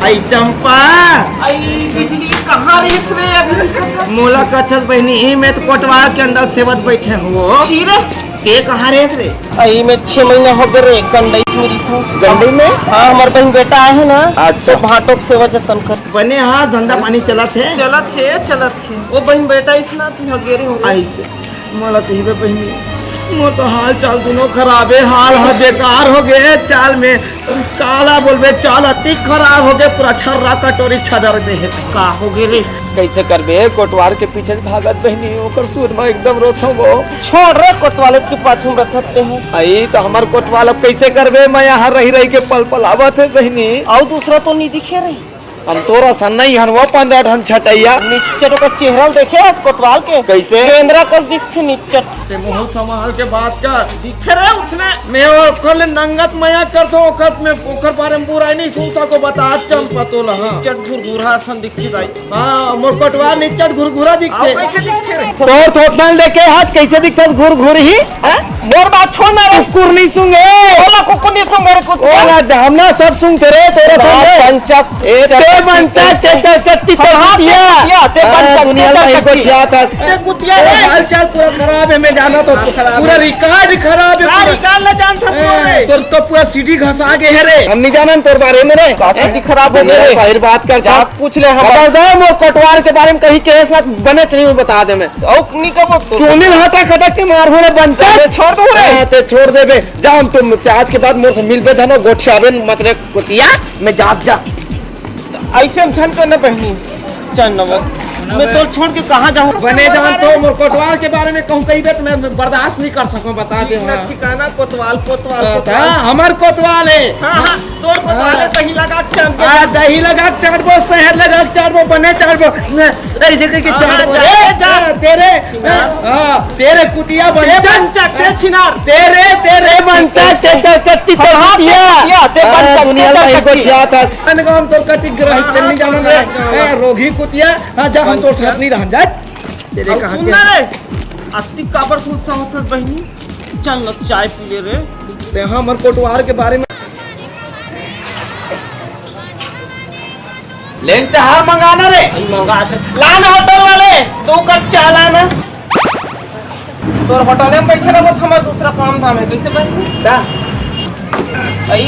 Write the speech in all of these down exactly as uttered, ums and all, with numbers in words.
आई चंपा। आई बिजली, कहाँ रहिस रे? अभी दिखत हे। मोला कथस बहिनी, ई मैं तो कोटवार के अंडा सेवत बैठे हूँ। छी रे। ते कहाँ रहिस रे? आई मैं छह महीना हो गए रे, गंडई में रहिथों। गंडई में? हाँ, हमर बहिन बेटा आए हे ना। अच्छा। तो भांटो के सेवा जतन कर। बने हाँ, धंधा पानी चलत हे? चलत हे, चलत हे। वो बहिन बेटा इसना तू हगेरे हो। ऐसे। मोला कहिबे बहिनी, मोर तो हाल चाल दुनों खराब हे, हाल हा बेकार हो गए चाल में। काला बोलबे, चाल अति खराब हो गए, पूरा छर्रा कटोरी छदर दे हे। का हो गए रे? कैसे करबे? कोटवार के पीछे भागत बहिनी, ओकर सूद में एकदम रोथो वो। छोड़ रे, कोटवाले के पाछू में रथत ते हैं। आई तो हमर कोटवाल अब कैसे करबे? मैं यहाँ रही रही के पल पल आवत हे बहिनी। अउ दूसरा तो नहीं दिखे रे। हम तोरा सन नहीं हन वो पंद्रह ठन छटैया। निच्चट ओकर चेहरा ल देखे हस कोतवाल के? कैसे? बेंदरा कस दिखथे निच्चट। ते मुंह संभाल के बात कर। दिखे रे उसने। मैं ओकर ले नंगत मया करथों, ओकर, मैं ओकर बारे में बुराई नहीं सुन सको, बता चंपा तोला, हाँ। निच्चट घुरघुरा सन दिखथे दाई। हाँ, मोर कोटवाल निच्चट घुरघुरा दिखथे। अउ कैसे दिखथे रे? तोर थोथना ल देखे हस कैसे दिखथे घुरघुर ही? हैं? मोर बात छोड़ ना रे। कुकुर नहीं सूंघे। ओला कुकुर नहीं सूंघे रे, कुत्ता। ओला, हम ना सब सूंघथे रे, तोरा ना, सूंघे। पंचक, ए, ते चक्की, पंचक, ते चक्की। चक्की, हाँ, हाँ, कुतिया। ते कुतिया, ते हाँ, पंचक, दुनिया ते में चक्की। गोठिया था। ते कुतिया रे। हाल चाल पूरा खराब हे, मैं जाना तो हाँ, खराब पूरा हे। रिकॉर्ड खराब हे, हाँ, पूरा। रिकॉर्ड ला जान सकते हो ए, रे। तोर तो पूरा सीडी घसा गे हे रे। हम नहीं जाना तोर बारे में रे। का सीडी खराब हो गई रे? बाहर बात कर, जा पूछ ले हम। खबरदार मोर कोटवार के बारे में कहीं केस ना बने चाहिए, बता दे मैं। अउ नहीं कबो तो। चोंदिल हटा खटक के मार हो रे बंचर। छोड़ दो रे। हाँ, ते छोड़ देबे। जा हम तुम आज के बाद मोर से मिलबे धनो गोठियाबे मत रे कुतिया। मैं जात जा। ऐसे हम छन कर न बहिनी। चल नंबर। मैं तोर छोड़ के कहाँ जाऊँ? बने जान तो मोर कोटवाल के बारे में कहूँ कहिबे तो मैं बर्दाश्त नहीं कर सकूँ, बता दे। ठीक ना हाँ। ठिकाना कोतवाल, कोतवाल, हाँ, कोतवाल। हाँ, हमर कोतवाल हे। हाँ, हाँ। तोर कोतवाल हे, हाँ। दही लगा के चल के। आ, दही लगा के चाटबो, शहद लगा के चाटबो, बने चाटबो। ऐसे करके हाँ, चाटबो। जा, ए, जा। ए, तेरे, छिनार। हाँ, तेरे कुतिया ते बंचक। बंचक, ते छिनार। तेरे, तेरे बंचक, ते, ते, ते, ते, हाँ, हाँ, कुतिया। ते कुतिया, ते हाँ, बंचक, दुनिया ते में इनको बंचक। क्या था? अनगाम तो कति ग्रहित हाँ, नहीं जाना हाँ, रे। हाँ, ए, रोगी कुतिया। हाँ, जा, हम तो बंचक। साथ नहीं रहन जाए। तेरे अब कहाँ सुन के ना रे, अति काबर खुश होत हस बहिनी? चल न चाय पी ले रे। ते हाँ, हमर कोटवार के बारे में। लेन चाह मंगाना रे। मंगा दे। ला ना होटल वाले, दो कप चाय ला ना। तोर होटल में बैठे रहो, हमारा दूसरा काम धाम हे, कैसे बन? दा। आई,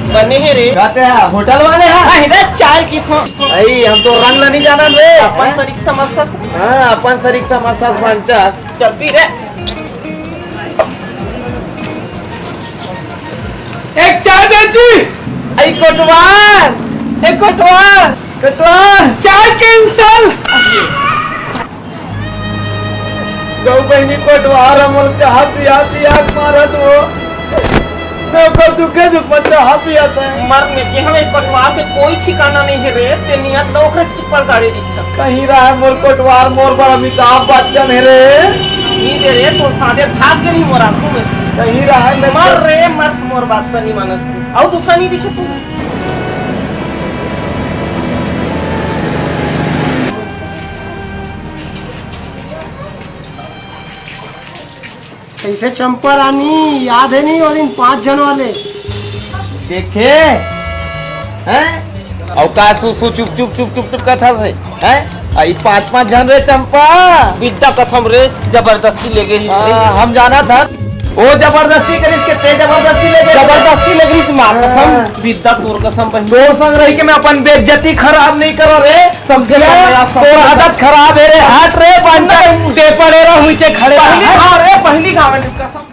बने हे रे। कहते हैं, होटल वाले हैं? हाँ, इधर चाय की थो। आई, हम तो रंग ला नहीं जाना रे। अपन सरीक समझ सकते। हाँ, अपन सरीक समझ सकते, बंचक। चल पी रे। एक चाय दे जी। आई कोटवार, ए कोटवार, कोटवार। चाय कैंसिल। गौ बहिनी कोटवार हमर चाह पिया पिया के मारत हो। मैं ओकर दुखे दुख में चाह पिया था। मरने के हमें कोटवार के कोई ठिकाना नहीं हे रे। ते नियत लो ओकरे चप्पल गाड़ी दीक्षा। कहीं रहा मोर कोटवार, मोर बर अमिताभ बच्चन हे रे। नहीं दे रे, तो सादे भाग के नहीं मोर आंखों में। कहीं रहा मैं मर रे, मर, मोर बात पर नहीं मानत। अउ दूसरा नहीं दिखे तू। कैसे चंपा रानी, याद हे नहीं वो दिन पाँच झन वाले? देखे? हैं? अउ का सु, सु, चुप, चुप, चुप, चुप, चुप कथा से? हैं? आ, ई पाँच, पाँच झन रे चंपा। बिद्दा कसम रे, जबरदस्ती ले गे रिहिस रे। हाँ, हम जानत हन। ओ जबरदस्ती करिस के ते जबरदस्ती ले गे? जबरदस्ती ले गे रिहिस, माँ कसम, हाँ। बिद्दा तोर कसम बहिनी। तोर संग रही के मैं अपन बेइज्जती खराब नहीं करो रे। समझे ना, तोर आदत खराब हे रे, हट रे, बंदर, ते पड़े रहो नीचे खड़े रहो। पहली घाव रे, पहली घाव हे, कसम।